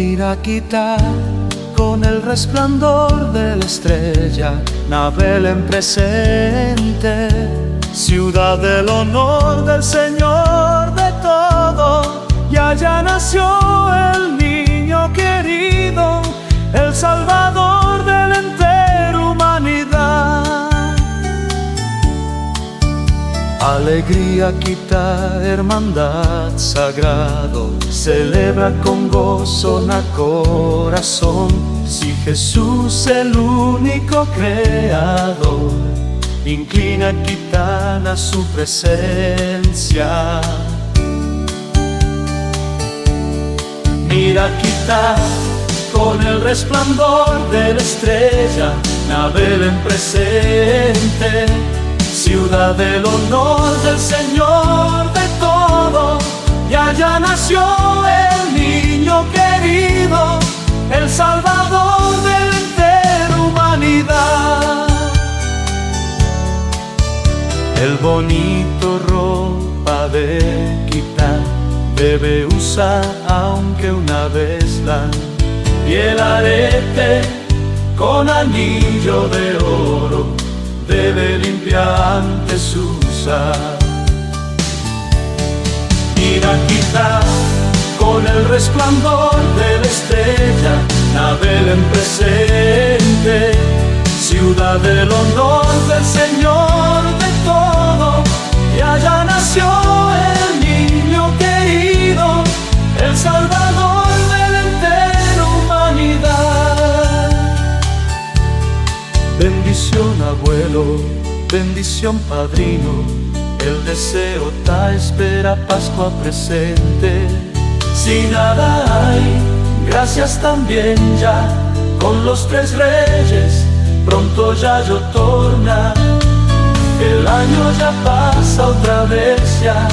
Mira quita con el resplandor de la estrella, na Belén presente, ciudad del honor del Señor de todo, y allá nació el niño querido, el Salvador de la entera humanidad. Alegría quita, hermandad sagrado, celebra con gozo na corazón, si Jesús el único creador, inclina kita a su presencia. Mira kita con el resplandor de la estrella, na Belén presente, ciudad del honor del Señor de todo, y allá nació el niño querido, el Salvador de la entera humanidad. El bonito ropa de kita debe usar aunque una vez la y el arete con anillo de oro debe limpiar antes usar. Mira kita con el resplandor de la estrella, na Belén presente, ciudad del honor del Señor de todo, y allá nació el niño querido, el Salvador de la entera humanidad. Bendición abuelo, bendición padrino, el deseo ta espera Pascua presente. Si nada hay, gracias también ya, con los tres reyes, pronto ya yo torna. El año ya pasa otra vez ya,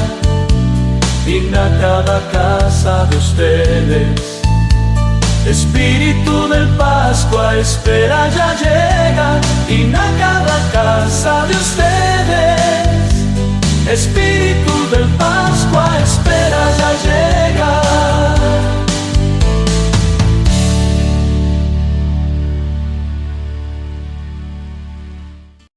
digna cada casa de ustedes. Espíritu del Pascua, espera ya llega, y na cada casa de ustedes. Espíritu del Pascua, espera ya llega.